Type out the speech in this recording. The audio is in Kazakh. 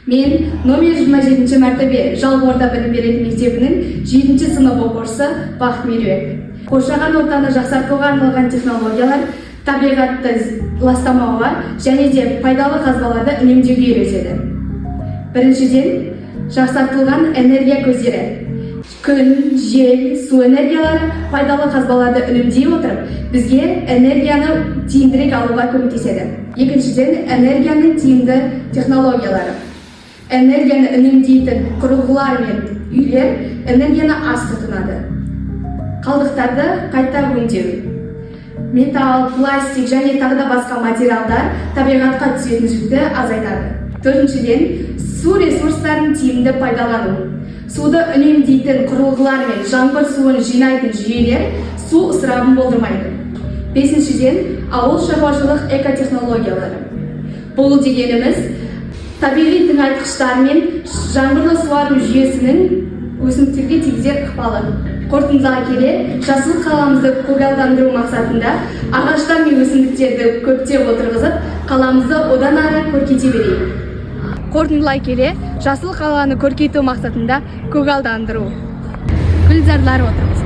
Мен номер 27 мәртебе жалпы орта білім беретін мектебінің 7 сынып оқушысы Бақыт Меруерт. Қоршаған ортаны жақсартуға арналған технологиялар табиғатты ластамауға және де пайдалы қазбаларды үнемдеуге үйретеді. Біріншіден, жақсартылған энергия көздері. Күн, жел, су энергиялары пайдалы қазбаларды үнемдей отырып, бізге энергияны тиімдірек алуға көмектеседі. Екіншіден, энергияның тиімді технологиялары. Энергияны үнемдейтін құрылғылар мен үйлер энергияны аз тұтынады. Қалдықтарды қайта өңдеу. Металл, пластик және тағы да басқа материалдар табиғатқа түсетін жүкті азайтады. Төртіншіден, су ресурстарын тиімді пайдалану. Суды үнемдейтін құрылғылар мен жаңбыр суын жинайтын жүйелер су ысырабын болдырмайды. Бесіншіден, ауыл шаруашылық экотехнологиялары. Бұл дегеніміз табиғи тыңайтқыштар мен жаңбырлы суару жүйесінің өсімдіктерге тигізер ықпалы. Қорытындылай келе, жасыл қаламызды көгалдандыру мақсатында ағаштар мен өсімдіктерді көптеп отырғызып, қаламызды одан ары көркейте берейік. Қорытындылай келе, жасыл қаланы көркейту мақсатында көгалдандыру, гүлзарлар отырғызу.